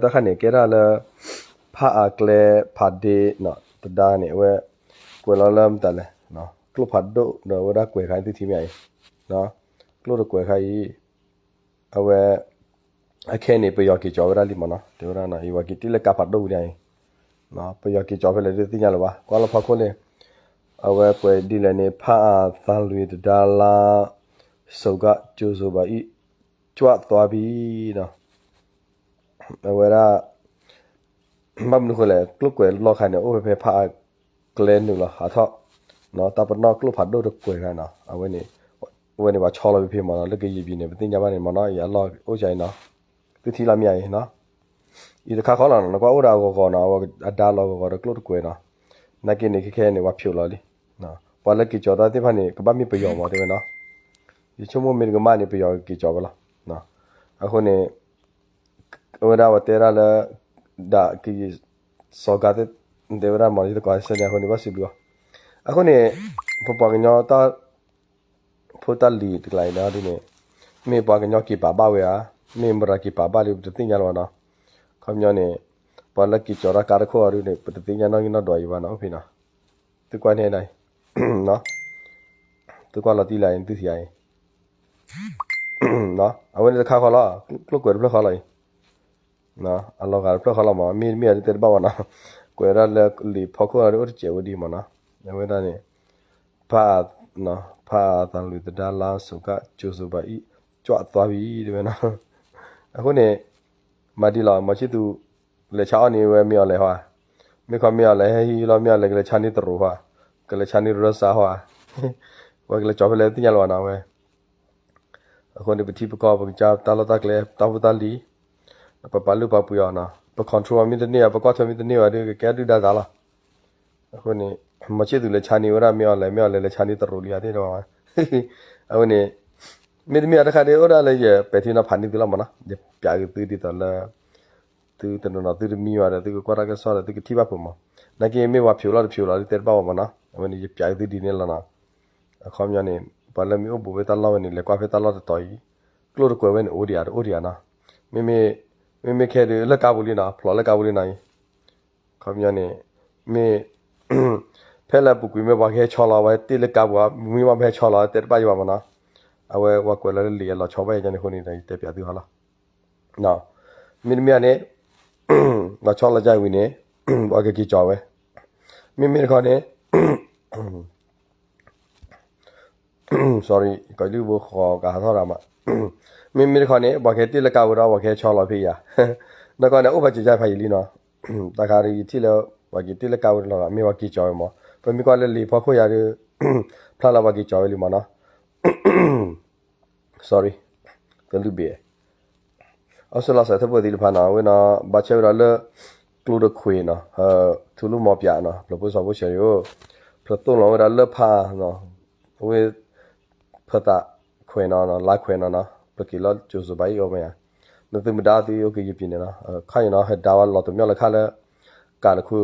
တၢ်ခါန့ၣ် ကဲဒၣ်လၢ ဖးအါကျဲဖးဒ့နီၤ တဒါန့ၣ် အဝဲ ကွဲးလီၤလၢမတၤလဲၣ် ကျိဖးဒိၣ်ဒီးအဝဲဒၣ်ကွဲးခါန့ၣ် သုထံၣ်မ့ၢ်အံၤ ကျိတကွဲးခါအံၤ အဝဲ အခဲအံၤန့ၣ် ပယီၤက့ၤကၠီၤဝဲဒၣ်လံမ့ၢ်နီၤ တဲဝဲဒၣ်နီၤ အံၤ ပှၤက့ၤတ့ၢ်လၢကါဖးဒိၣ်ဝံၤဒၣ်အံၤ ပယီၤက့ၤကၠီၤဖဲလဲၣ်ဒ်သ့ၣ်ညါလၢၤဘၣ် ကွၢ်လီၤဖီခိၣ်လံ အဝဲကွဲးဒ်လဲၣ်န့ၣ် ဖးအါသးလွံၢ်တဒါလါ စိၤကၣ် ကၠိၤစိၤဘၣ်အံၤ ကွၢ်သွါဘံနီၤ အဝဲဒၣ် ဘၣ်မနုၤဃိလဲၣ် ကျိကွဲးလီၢ်ခါန့ၣ် အိၣ်ဖဲဖဲဖးအါကျဲနုာ်လီၤဟးထီၣ် တၢ်ပနီၣ်ကျိဖးဒိၣ်တကွဲးခါနီၤ အဝဲန့ၣ် အဝဲန့ၣ်ပှၤဆီလီၤဖဲဖဲမ့ၢ်နီၤ လၢကယံာ်ဘံၣ်န့ၣ် ပသ့ၣ်ညါဘၣ်န့ၣ်မ့ၢ်နီၤ အံၤအလီၢ်အိၣ်ကၠီအံၤနီၤ သုထံၣ်လီၤမ့ၢ်အံၤနီၤ အံၤတခါခီလီၤနီၤ နကွၢ်အိၣ်ဒီးအဂီၤဂီၤနီၤ အဝဲအဒါလီၤဂီၤဂီၤဒီးကျိတကွဲးနီၤ နာ်က့န့ၣ် ခဲခဲန့ၣ် ပှၤဖျိးလီၤလံ ပှၤလၢက့ၤကၠီၤတၢ်သ့ၣ်တဖၣ်န့ၣ် ကဘၣ်မ့ၢ်ပယီၤမ့ၢ်တဲဝဲနီၤ ယဆိကမိၣ်မ့ၢ်တကမၣ်န့ၣ် ပယီၤက့ၤကၠီၤဝဲလီၤ အဃိန့ၣ် အဝဲဒၣ်ပှၤတဲဒၣ်လၢ ဒၣ်ကယံာ်စီၤကါသ့ၣ် တဲဝဲဒၣ်မ့ၢ် ယတကိးစဲန့ၣ် အဃိန့ၣ် ဘၣ်စံးဘျုးအီၤ အဃိန့ၣ် ပပှၤကညီတၢ် ဖိတၢ်လံၤတကျါအံၤန့ၣ်ဒ်န့ၣ် မ့ၢ်ပှၤကညီက့ၤပာ်ဘၣ်ဝဲဧါ, မ့ၢ်မတၤက့ၤပာ်ဘၣ်လံ ပတသ့ၣ်ညါလၢၤဘၣ်နီၤ. ခီပညီန့ၣ် ပှၤလၢက့ၤကၠီၤတၢ်ကါတခိၣ်အီၤဒ်န့ၣ် ပတသ့ၣ်ညါနီၣ်ဂံၢ်နီၣ်ဒွးအံၤဘၣ်နီၤ အိၣ်ဖဲနီၤ. သုကွၢ်န့ၣ်ဒၣ်အံၤ သုကွၢ်လီၤတံၢ်လၢအံၤ သုထံၣ်အံၤ အဝဲန့ၣ်တခါဃီလီၤ ကျိၣ်ကွဲးတဖျၢၣ်ဃီလီၤအံၤ အလီၤဂာ်တဖျၢၣ်ဃီလီၤမး မ့တမ့ၢ်အီၤဒ်တဲတဘၣ်ဘၣ်နီၤ ကွဲးဒၣ်လၢလံာ်ဖီခိၣ်အီၤဒ်အိၣ်တစဲးဝဲဒ်မးနီၤ အဝဲဒၣ်န့ၣ် ဖး ဖးအါသးလွံၢ်တဒါလါ စိၤကၣ် ကၠိၤစိၤဘၣ်အံၤ ကွၢ်သွါဘံၤ တဲဝဲနီၤ အဃိန့ၣ် မၤဒ်လီၤ မီၤဆံၣ်သူး လဲၤဆါအီၣ်န့ၢ်ဝဲမ့ၢ်အီၤလဲၣ်ဟီဧါ မ့ၢ်ခီမ့ၢ်အီၤလဲၣ်ဟဲဟံးလီၤ မ့ၢ်အီၤလဲၣ်ကလဲၤဆါန့ၢ်တရူးဟီဧါ ကလဲၤဆါန့ၢ်ရၢစါဟီဧါ ပှၤကလဲၤကၠီၤဖဲလဲၣ်သ့ၣ်ညါလၢၤဘၣ်နီၤ အဝဲ အဃိန့ၣ် ပထံပကီၢ် ပကစၢ်တၢ်လီၢ်တၢ်ကျဲ တၢ်ဖိတၢ်လံၤ ပပာ်လုၢ်ပာ်ပှ့ၤအီၤနီၤ ပ control မ့ၢ်တန့ၢ်ဘၣ် ပကွၢ်ထွဲမ့ၢ်တန့ၢ်ဘၣ်ဒီး ကကဲဒုၣ်ဒါသးလီၤ အဃိန့ၣ် မီၤဆံၣ်သူးလဲၤဆါန့ၢ်ဝဲဒၣ်မ့ၢ်အီၤလဲၣ် မ့ၢ်အီၤလဲၣ်လဲၤဆါန့ၢ်တရူးလံဧါသ့ၣ်တဖၣ် အဃိန့ၣ် မ့တမ့ၢ်အီၤတခါဒ်အိၣ်ဒၣ်လၢယပဲာ်ထံနီၤဖးန့ၢ်သုလီၤမးနီၤ ယပျးက့ၤသုဒ်သိးလၢ သုတနီၤနီၤသုတမံဘၣ်ဒီး သုကကွၢ်တၢ်ကစီၣ်ဒီး သုကထံၣ်ဘၣ်ဖုးမး နာ်က့မ့ၢ်ပှၤဖျိးလီၤတဖျိးလီၤဒ်တဲတဘၣ်ဘၣ်မးနီၤ အဝဲန့ၣ် ယပျးက့ၤသုဒ်န့ၣ်လီၤနီၤ အခီပညီန့ၣ် ပှၤလၢမ့ၢ်အိၣ်ဘူးဖဲတၢ်လီၢ်ဝဲန့ၣ် လဲၤကွၢ်ဖဲတၢ်လီၢ်တတီၤအံၤ ကျိၣ်တကွဲးဝဲန့ၣ် အိၣ်ဒံးဧါ တအိၣ်ဒံးဧါနီၤ မ့မ့ၢ် မ့မ့ၢ်ခဲဒုးလၢကါပူၤလံနီၤ ဖျိးလၢကါပူၤလံနီၤအံၤ ခီပညီန့ၣ် မ့ၢ် ဖဲလၢအပူၤကွံာ်မ့ၢ်ပှၤကဟဲဆီလီၤ ပှၤဟဲတ့ၢ်လၢကါပူၤဧါ မ့ၢ်ဘၣ်ပဟဲဆီလီၤ တဲတဘၣ်ယဘၣ်မးနီၤ အဝဲပှၤကွဲးလီၤလၢလံာ်အလီၤဆီဘၣ်ယၤန့ၣ်အဃိန့ၣ်ဒီး ယတဲပျးသုဟီလီၤ မ့တမ့ၢ်န့ၣ် လီၤဆီလီၤကါဝံၤန့ၣ် ပှၤကက့ၤကၠီၤဝဲ မ့မ့ၢ်တခီန့ၣ် sorry ကီၤလုၢ်ဘိဃီကဟးထီၣ်ရၤမး မ့မ့ၢ်တခီန့ၣ် ပှၤကဟဲတ့ၢ်လၢကါပူၤဒီး ပှၤကဟဲဆီလီၤဖဲယၤ နီၢ်ကီၢ်န့ၣ် အိၣ်ပှၤစံးကါဖးယံာ်လံနီၤ တၢ်ခါဒ်ယထံၣ်လၢ ပှၤက့ၤတ့ၢ်လၢကါပူၤတလီၤဘၣ် မ့ၢ်ပှၤက့ၤကၠီၤဝဲမး ပမ့ၢ်ကွၢ်လၢလံာ်ဖီခိၣ်ယၤဒီး ဖျါလၢပှၤက့ၤကၠီၤဝဲလံမးနီၤ sorry ကလုၢ်ဘ့ၣ် အီစထြ့လယါစဲးထၢၣ်ဖိသံတဖၣ်နီၤ အဝဲနီၤ ဘၣ်ဆၣ်ဝဲဒၣ်လၢ ကျိတခွ့နီၤ ထူလူမီပၠးနီၤ ဖျၢၣ်ဖိစီၤဖိဆဲးယိၤ ဖျၢၣ်သိၣ်လီၤဝဲဒၣ်လၢဖးနီၤ အဝဲ ဖၢသးခွဲးနီၤ လါခွဲးနီၤနီၤ ပက့ၤလီၤကၠိၤစိၤဘၣ်အံၤအီၤမ့ၢ်ဧါ နသုမဒါသုအိၣ်က့ၤယပံၤန့ၣ်နီၤ ခါအံၤနီၤ ဟဲဒါဝဲလီၤတမ့ၢ်လၢခါလၢ ကးလၢခိ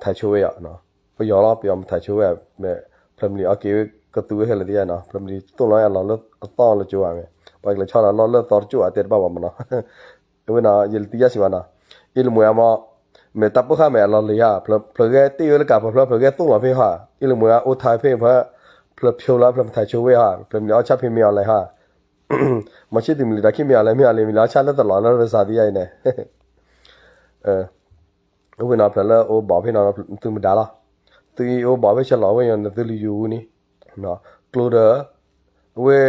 ထးဆိဝဲယၤ ပယီၤလီၤ ပယီၤမ့ၢ်ထးဆိဝဲ ဖျၢၣ်မလံၤအီၣ်က့ၤဝဲကသူဝဲခဲလၢာ်သ့ၣ်ယါနီၤ ဖျၢၣ်မလံၤသိၣ်လီၤအလီၢ်လၢအသီလၢကၠိဧါမ့ၢ် ပှၤကလဲၤဆီလီၤလီၢ်လၢအသီတကၠိဧါတဲတဘၣ်ဘၣ်မးနီၤ အဝဲနီၤ ယတံၤယါစံးဘၣ်နီၤ အ့ၣ်လမွဲအမီၢ် မ့ၢ်တၢ်ပိၢ်ဃာ်မ့ၢ်အလီၢ်လံၤဧါ ဖျၢၣ်ဂဲၤတ့ၢ်ဝဲလၢကးဖျၢၣ်ဖျၢၣ် ဖျၢၣ်ဂဲၤသိၣ်လီၤဖဲဟါ အ့ၣ်လမွဲအအိၣ်ထါဖဲဖဲ ဖျၢၣ်ဖျိလီၤ ဖျၢၣ်မထးဆိဝဲဟါ ဖျၢၣ်မလံၤအီၣ်ဆၣ်ဖဲမ့ၢ်အီၤလဲၣ်ဟါ မီၤဆံၣ်သူးမလံၤတၢ်ခံမ့ၢ်အီၤလဲၣ် မ့ၢ်အီၤလဲၣ် မလံၤအီၣ်ဆၣ်လၢတလီၤလၢရစးသ့ၣ်ယါအံၤန့ၣ် အဝဲနီၤ ဖျၢၣ်လၢအိၣ်ဘီၣ်ဖဲနီၤ သုမဒါလီၤ သုအံၤအိၣ်ဘီၣ်ဖဲဆဲးလီၤဝဲယၤ နသုလံၤယူၤဝူန့ၣ် ကျိဒီး အဝဲ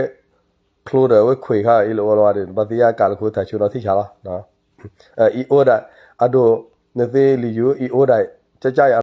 ကျိဒီးအဝဲခွံးခါ အ့ၣ်လၢအိၣ်လီၤဝဲဒီး ဘၣ်သ့ၣ်ညါကးလၢခိထးဆိနီၤထံၣ်ဆါလီၤ အံၤအိၣ်ဒၣ် အဒိ နသုလံၤယူၤ အံၤအိၣ်ဒၣ် ကၠၢ်ကၠၢ်အံၤ